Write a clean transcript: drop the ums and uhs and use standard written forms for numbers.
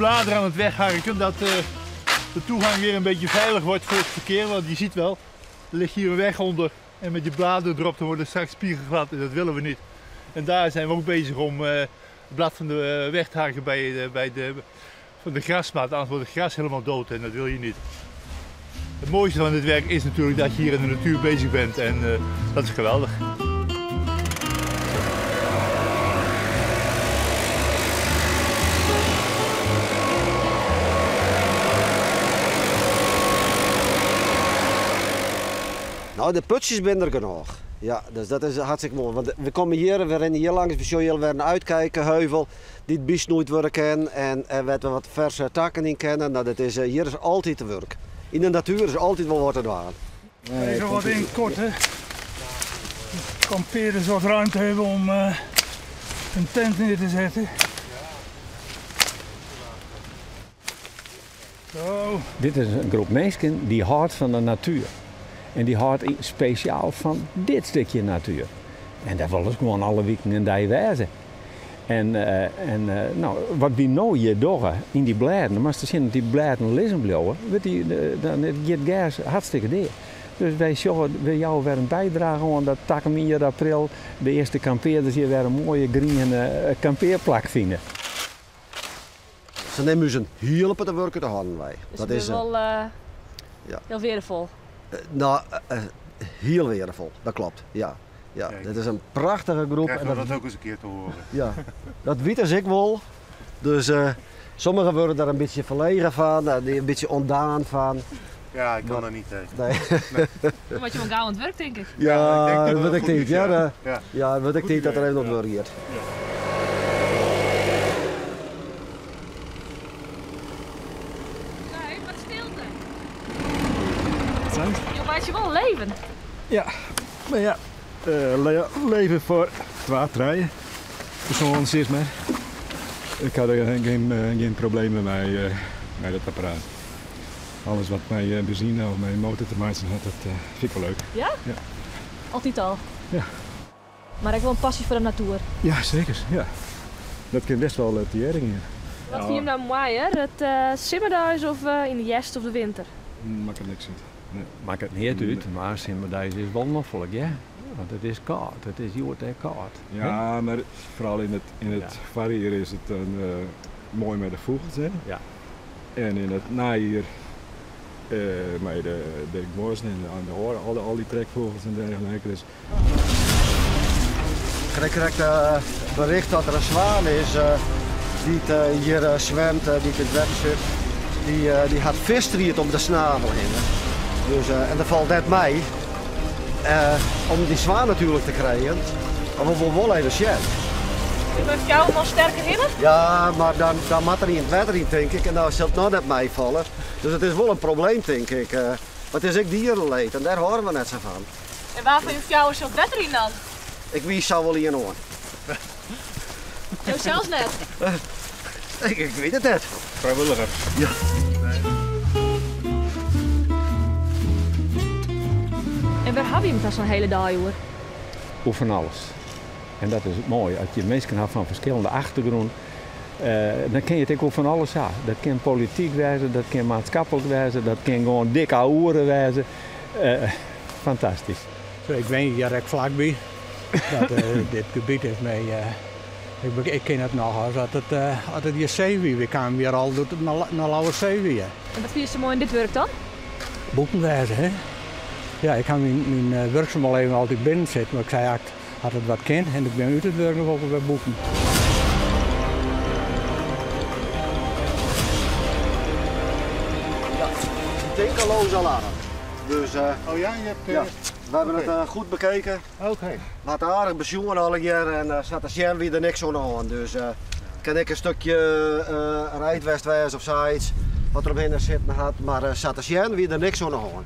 bladeren aan het wegharken, dat de toegang weer een beetje veilig wordt voor het verkeer. Want je ziet wel, er ligt hier een weg onder en met die bladeren erop dan wordt het straks spiegelglad en dat willen we niet. En daar zijn we ook bezig om het blad van de weg te harken bij de, van de grasmaat, anders wordt het gras helemaal dood en dat wil je niet. Het mooiste van dit werk is natuurlijk dat je hier in de natuur bezig bent en dat is geweldig. Nou, de putjes zijn er genoeg. Ja, dus dat is hartstikke mooi. Want we komen hier, we rennen hier langs, we zullen hier weer een uitkijken, heuvel die het biest nooit worden kennen en we wat verse takken in kennen. Nou, dat is, hier is altijd te werk. In de natuur is altijd wel wat te doen. Nee, er is wat in kort, hè. Kampeerders wat ruimte hebben om een tent neer te zetten. Zo. Dit is een groep mensen die houdt van de natuur. En die houdt speciaal van dit stukje natuur. En daar willen ze gewoon alle weken een dag wijzen. En nou, wat we nou hier doen in die bladen, maar als te zien dat die bladen liggen blijven, wordt die, dan gaat het gas hartstikke dicht. Dus wij zorgen, we jou weer een bijdrage aan dat takken april de eerste kampeerders hier weer een mooie groene kampeerplak vinden. Ze nemen dus een hele te werken te handen wij. Dus dat is is wel ja. heel weervol. Nou, heel weervol, dat klopt. Ja. Ja, Kijk. dit is een prachtige groep. Krijgen En we dat ook eens een keer te horen. Ja, dat weet ik wel. Dus sommigen worden daar een beetje verlegen van, een beetje ontdaan van. Ja, ik kan Maar daar niet tegen. Nee. Nee. Omdat je wel gauw aan het werk, denk ik. Ja, Ja, ik denk dat dat dat weet ik goed niet. is, Ja, ja. dat, Ja. ja, weet ik Goed niet dat er idee, even op ja. werk gaat. Ja. Nee, wat stilte. Zo. Je maakt je wel leven. Ja, maar ja, leven voor 2, 3 personen, zeg maar. Ik had er geen problemen mee, met dat apparaat. Alles wat met benzine of met motor te maken had, dat vind ik wel leuk. Ja? Ja. Altijd al? Ja. Maar ik wel een passie voor de natuur. Ja, zeker. Ja. Dat kan best wel tering hier. Wat vind je hem nou mooier? Het simmerduis of in de herfst of de winter? Maakt het niks uit. Nee. Maakt het niet uit, maar simmerduis is wel noffelijk, hè? Want het is koud, het is jood en koud. Ja, maar vooral in het Ja. voorjaar is het dan mooi met de vogels, hè? Ja. En in het najaar met de bergmorsen en de oren, al die trekvogels en dergelijke. Dus. Ik krijg het bericht dat er een zwaan is die het hier zwemt, die het in het water zit. Die had visstriet om de snavel heen. Hè. Dus, en dat valt net mij. Om die zwaan natuurlijk te krijgen. Maar we willen wel even zien. Je bent jou nog sterker in? Ja, maar dan moet er niet in het water in, denk ik. En dan zal het nog net mij vallen. Dus het is wel een probleem, denk ik. Maar het is ook dierenleed en daar horen we net zo van. En waarvan heeft jou zo'n water in dan? Ik wie zou wel hier hoor. Jou zelfs net? Ik weet het net. Vrijwilliger. Ja. En waar heb je hem dan zo'n hele dag, hoor? Over van alles. En dat is het mooie. Als je mensen hebt van verschillende achtergronden, dan kun je het ook over van alles hebben. Dat kan politiek wijzen, dat kan maatschappelijk wijzen, dat kan gewoon dikke ouwe wijzen. Fantastisch. Zo, ik ben hier recht vlakbij. Dat dit gebied is mij. Ik ken het nog als dat het hier zee wie. We kwamen weer al door het naar Lauwe Zee weer. En wat vind je zo mooi in dit werk dan? Boekenwijzen, hè? Ja, ik had mijn werkzaam al even altijd binnen zitten, maar ik zei ja, ik had het wat kind en ik ben uit het werk nog wel bij boeken. Ja, tinkeloos alarm. Dus Oh ja, je hebt, ja, we hebben het, oké. goed bekeken. Oké. We hadden aardig bezoen al een jaar en zat de Sjem weer er niks aan de hand. Dus kan ik een stukje rijdwestwijs of zoiets wat er omheen zitten had, maar zat de Sjem weer er niks aan de hand.